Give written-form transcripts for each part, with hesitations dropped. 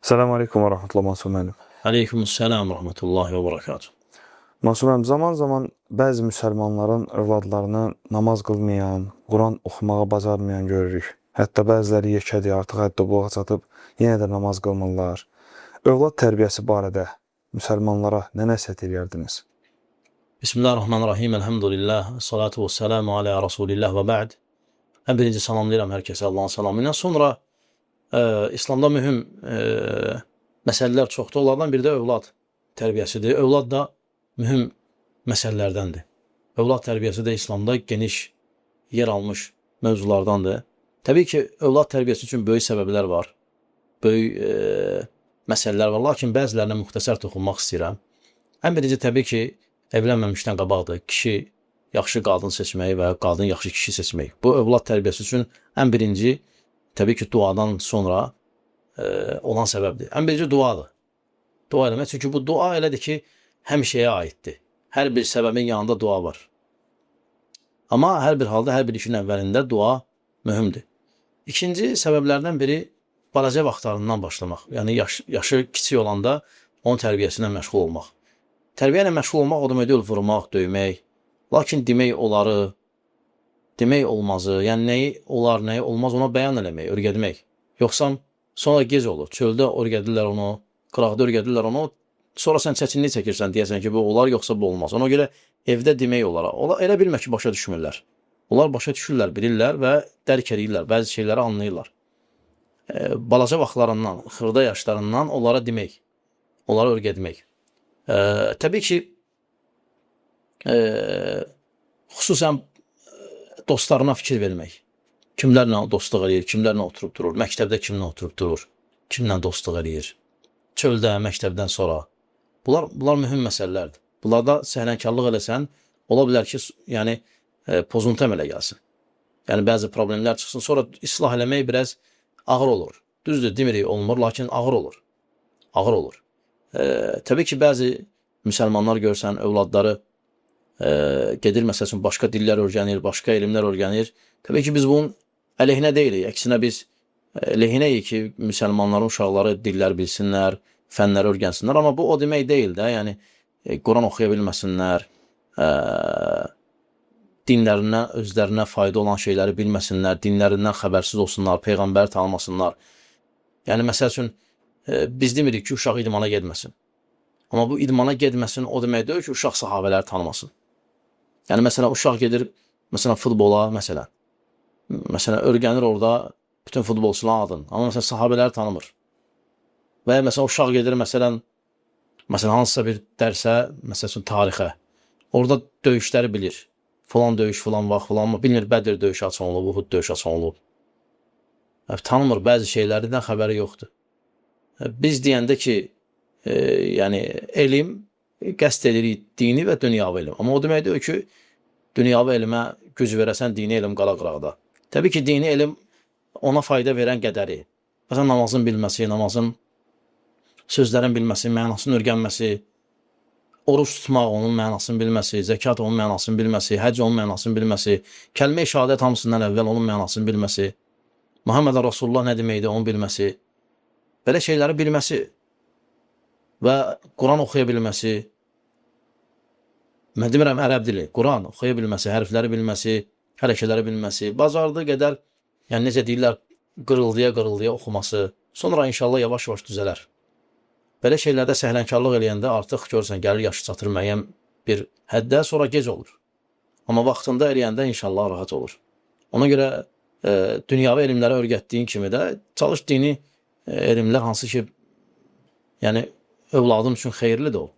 Selamun Aleyküm ve Rahmetullah Masum müəllim. Aleykümselam rahmetullahi ve berekatuhu. Masum müəllim, zaman zaman bəzi müsəlmanların övladlarını namaz qılmayan, Quran oxumağa bacarmayan görürük. Hətta bəziləri yekədir, artıq həddə buluğa çatıb yenə də namaz qılmırlar. Övlad tərbiyəsi barədə müsəlmanlara nə nəsihət eləyərdiniz? Bismillahirrahmanirrahim. Elhamdülillah. Salatu ve selamu ala Resulillah ve ba'd. En birinci salamlayıram hər kəsə Allahın salamı ilə. Sonra İslamda mühüm məsələlər çoxdur. Onlardan biri də övlad tərbiyəsidir. Övlad da mühüm məsələlərdəndir. Övlad tərbiyəsi də İslamda geniş yer almış mövzulardandır. Təbii ki, övlad tərbiyəsi üçün böyük səbəblər var. Böyük məsələlər var. Lakin bəzilərinə müxtəsər toxunmaq istəyirəm. Ən birinci təbii ki, evlənməmişdən qabaqdır. Kişi yaxşı qadın seçmək və qadın yaxşı kişi seçmək. Bu övlad tərbiyəsi üçün ən birinci təbii ki, duadan sonra olan səbəbdir. Ən birinci duadır. Dua eləmək. Çünki bu dua elədir ki, həmişəyə aiddir. Hər bir səbəbin yanında dua var. Amma hər bir halda, hər bir işin əvvəlində dua mühümdür. İkinci səbəblərdən biri balaca vaxtlarından başlamaq. Yəni yaşı kiçik olanda onun tərbiyəsinə məşğul olmaq. Tərbiyə ilə məşğul olmaq o demək deyil vurmaq, döymək. Lakin demək onları, demək olmazı, yəni nəyi olar, nəyi olmaz ona bəyan eləmək, öyrətmək. Yoxsa sonra gec olur. Çöldə öyrədirlər onu, qıraqda öyrədirlər onu. Sonra sən çətinlik çəkirsən, deyəsən ki, bu olar yoxsa bu olmaz. Ona görə evdə demək onlara. Onlar elə bilmə ki, başa düşmürlər. Onlar başa düşürlər, bilirlər və dərk eləyirlər, bəzi şeyləri anlayırlar. Balaca vaxtlarından, xırda yaşlarından onlara demək, onlara öyrətmək. Təbii ki, xüsusən dostlarına fikir vermək. Kimlərlə dostluq eləyir, kimlərlə oturub durur, məktəbdə kimlə oturub durur, kimlə dostluq eləyir. Çöldə, məktəbdən sonra. Bunlar mühüm məsələlərdir. Bunlarda səhlənkarlıq eləsən, ola bilər ki, yəni pozuntu əmələ gəlsin. Yəni bəzi problemlər çıxsın, sonra islah eləmək biraz ağır olur. Düzdür, demirik olmur, lakin ağır olur. Ağır olur. Təbii ki, bəzi müsəlmanlar görsən, övladları gedir, məsəl üçün, başqa dillər öyrənir, başqa elmlər öyrənir. Təbii ki, biz bunun əleyhinə deyilik. Əksinə biz lehinəyik ki, müsəlmanların uşaqları dillər bilsinlər, fənləri öyrənsinlər. Amma bu o demək deyil də, yəni Quran oxuya bilməsinlər, dinlərindən özlərinə fayda olan şeyləri bilməsinlər, dinlərindən xəbərsiz olsunlar, peyğəmbəri tanımasınlar. Yəni məsəl üçün biz demirik ki, uşaq idmana getməsin. Amma bu idmana getməsin o demək deyil ki, uşaq sahabələri tanımasın. Yəni məsələn uşaq gedir məsələn futbola məsələn. Məsələn öyrənir orada bütün futbolçuların adını. Amma məsələn sahabələri tanımır. Və ya məsələn uşaq gedir məsələn hansısa bir dərsə, məsəl üçün tarixə. Orada döyüşləri bilir. Filan döyüş, filan vaxt, filan bilmir Bədir döyüşü haçan olub, Uhud döyüşü haçan olub. Tanımır, bəzi şeylərdən xəbəri yoxdur. Biz deyəndə ki, yəni elm qəsd edirik dini və dünyavi elm. Amma o demək deyil ki, dünyavi elmə güc verəsən, dini elm qala qıraqda. Təbii ki, dini elm ona fayda verən qədəri. Məsələn, namazın bilməsi, namazın sözlərin bilməsi, mənasını öyrənməsi, oruç tutmaq onun mənasını bilməsi, zəkat onun mənasını bilməsi, həcc onun mənasını bilməsi, kəlmə-i şəhadət hamısından əvvəl onun mənasını bilməsi, Muhammed Rasulullah nə deməkdir onu bilməsi, belə şeyləri bilməsi və Quran oxuya bilməsi, mən demirəm ərəb dili, Quran oxuya bilməsi, hərfləri bilməsi, hərəkələri bilməsi, bacardığı qədər, yəni necə deyirlər, qırıldıya-qırıldıya oxuması, sonra inşallah yavaş-yavaş düzələr. Belə şeylərdə səhlənkarlıq eləyəndə artıq görürsən, gəlir yaşı çatır müəyyən bir həddə, sonra gec olur. Amma vaxtında eləyəndə inşallah rahat olur. Ona görə dünyavi elmləri öyrətdiyin kimi də çalış dini elmlər hansı ki, yəni övladım üçün xeyirlidir o.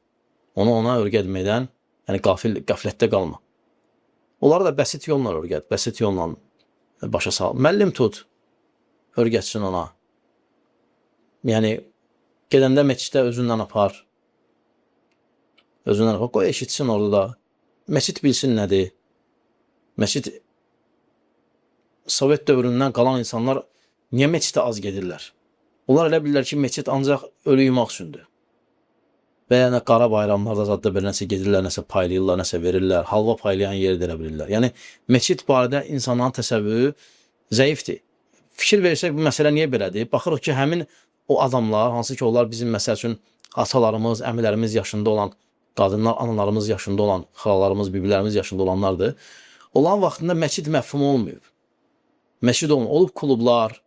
Onu ona öyrətməkdən, yəni qəflətdə qalma. Onları da bəsit yolla öyrət, bəsit yolla başa sal. Müəllim tut, öyrətsin ona. Yəni gedəndə məsciddə özündən apar. Özündən apar. Qoy eşitsin orada da. Məscid bilsin nədir. Məscid Sovet dövründən qalan insanlar niyə məscidə az gedirlər? Onlar elə bilirlər ki, məscid ancaq ölü yumaq üçündür. Və ya nə qara bayramlarda zadda bir nəsə gedirlər, nəsə paylayırlar, nəsə verirlər, halva paylayan yeri də elə bilirlər. Yəni məscid barədə insanların təsəvvürü zəifdir. Fikir versək bu məsələ niyə belədir? Baxırıq ki, həmin o adamlar, hansı ki onlar bizim məsəl üçün atalarımız, əmilərimiz yaşında olan qadınlar, analarımız yaşında olan, xalalarımız, bibilərimiz yaşında olanlardır. Onların vaxtında məscid məfhumu olmayıb. Məscid olmayıb. Olub klublar,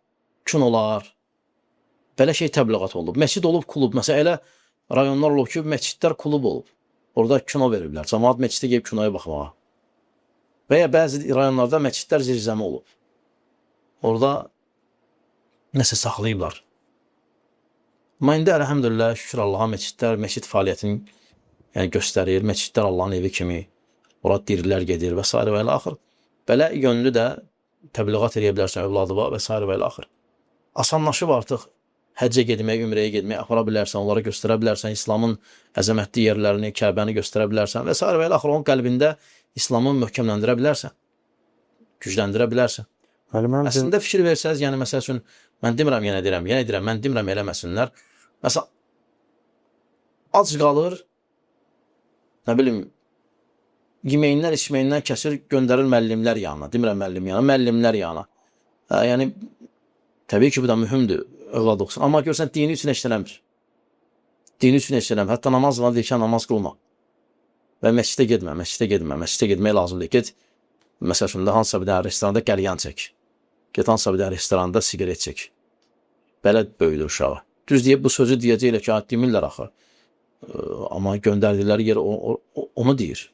kinolar, belə şey təbliğat olub. Məscid olub klub. Məsələn, elə rayonlar olub ki, məscidlər klub olub. Orada kino veriblər. Camaat məscidə gedib kinoya baxmağa. Və ya bəzi rayonlarda məscidlər zirzəmi olub. Orada nəsə saxlayıblar. Amma indi əlhəmdülillah, şükür Allaha məscidlər məscid fəaliyyətini yəni göstərir. Məscidlər Allahın evi kimi. Ora dirilər gedir və sairə və ilə axır. Belə yönlü də təbliğat eləyə bilərsən övladıva və sairə və ilə axır. Asanlaşıb artıq həccə getmək, ümrəyə getmək, apara bilərsən, onlara göstərə bilərsən İslamın əzəmətli yerlərini, Kəbəni göstərə bilərsən və sairə və ilə axır. Onun qəlbində İslamı möhkəmləndirə bilərsən, gücləndirə bilərsən. Müəllim, həmçinin Əslində fikir versəniz, yəni məsəl üçün mən demirəm, yenə deyirəm, yenə deyirəm, mən demirəm eləməsinlər. Məsələn, ac qalır, nə bilim, yeməyindən, içməyindən kəsir, göndərir müəllimlər yanına. Demirəm müəllim yanına, müəllimlər yanına. Hə, yəni təbii ki, bu da mühümdür övlad oxusun. Amma görsən dini üçün heç nə eləmir. Dini üçün heç nə eləmir. Hətta namaz var, deyir ki, namaz qılma. Və məscidə getmə, məscidə getmə, məscidə getmək lazım deyil. Get, məsəl üçün də hansısa bir dənə restoranda qəlyan çək. Get hansısa bir dənə restoranda siqaret çək. Belə böyüdür uşağı. Düz deyib bu sözü deyəcəklər ki, demirlər axı. Amma göndərdikləri yer onu deyir.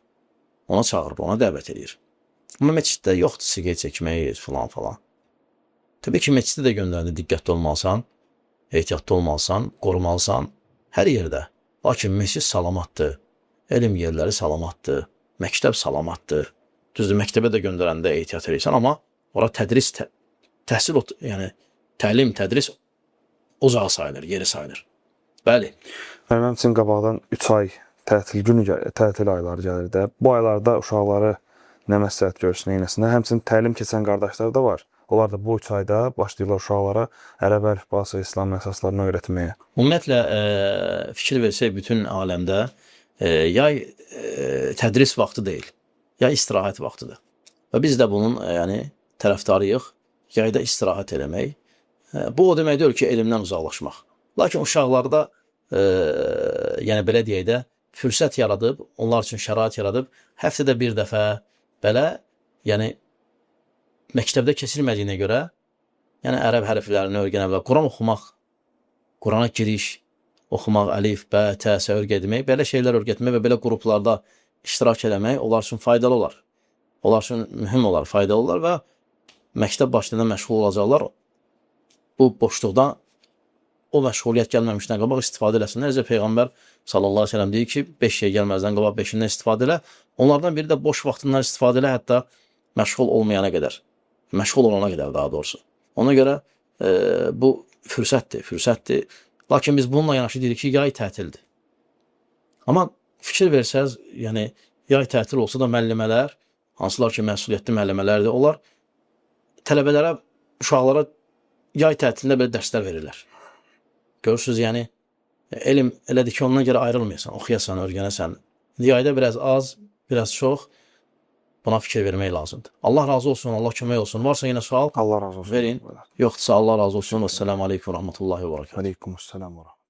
Ona çağırır, ona dəvət eləyir. Amma məsciddə yoxdur siqaret çəkmək filan falan. Təbii ki, məscidə də göndərəndə diqqətli olmalısan, ehtiyatlı olmalısan, qorumalısan hər yerdə. Lakin məscid salamatdır, elm yerləri salamatdır, məktəb salamatdır. Düzdür, məktəbə də göndərəndə ehtiyat eləyirsən, amma ora tədris, təhsil, yəni təlim, tədris ocağı sayılır, yeri sayılır. Bəli. Müəllim, həmçinin qabaqdan 3 ay tətil günü, tətil ayları gəlir də. Bu aylarda uşaqları nə məsləhət görsün, neyləsinlər? Həmçinin təlim keçən qardaşlar da var. Onlar da bu 3 ayda başlayırlar uşaqlara ərəb əlifbası, İslam əsaslarını öyrətməyə. Ümumiyyətlə, fikir versək bütün aləmdə yay tədris vaxtı deyil, yay istirahət vaxtıdır. Və biz də bunun yəni tərəfdarıyıq. Yayda istirahət eləmək. Bu o demək deyil ki, elmdən uzaqlaşmaq. Lakin uşaqlarda yəni belə deyək də fürsət yaradıb, onlar üçün şərait yaradıb həftədə bir dəfə belə, yəni məktəbdə keçirilmədiyinə görə, yəni ərəb hərflərini öyrənə bilər, Quran oxumaq, Qurana giriş, oxumaq, əlif, bə, tə, sə öyrətmək, belə şeylər öyrətmək və belə qruplarda iştirak eləmək onlar üçün faydalı olar. Onlar üçün mühüm olar, faydalı olar və məktəb başlayanda məşğul olacaqlar. Bu boşluqdan o məşğuliyyət gəlməmişdən qabaq istifadə eləsinlər. Necə Peyğəmbər sallallahu əleyhi və səlləm deyir ki, 5 şey gəlməzdən qabaq 5-indən istifadə elə. Onlardan biri də boş vaxtından istifadə elə, hətta məşğul olmayana qədər. Məşğul olana qədər daha doğrusu. Ona görə bu fürsətdir, fürsətdir. Lakin biz bununla yanaşı deyirik ki, yay tətildir. Amma fikir versəniz, yəni yay tətil olsa da müəllimələr, hansılar ki, məsuliyyətli müəllimələrdir, onlar tələbələrə, uşaqlara yay tətilində belə dərslər verirlər. Görürsünüz, yəni elm elədir ki, ondan görə ayrılmayasan, oxuyasan, öyrənəsən. Yayda biraz az, biraz çox buna fikir vermək lazımdır. Allah razı olsun, Allah kömək olsun. Varsa yenə sual Allah razı olsun. verin. Yoxdursa Allah razı olsun. Vəssalamu aleykum və rəhmətullahi və bərəkatuhu. Aleyküm səlam və rəhmətullah.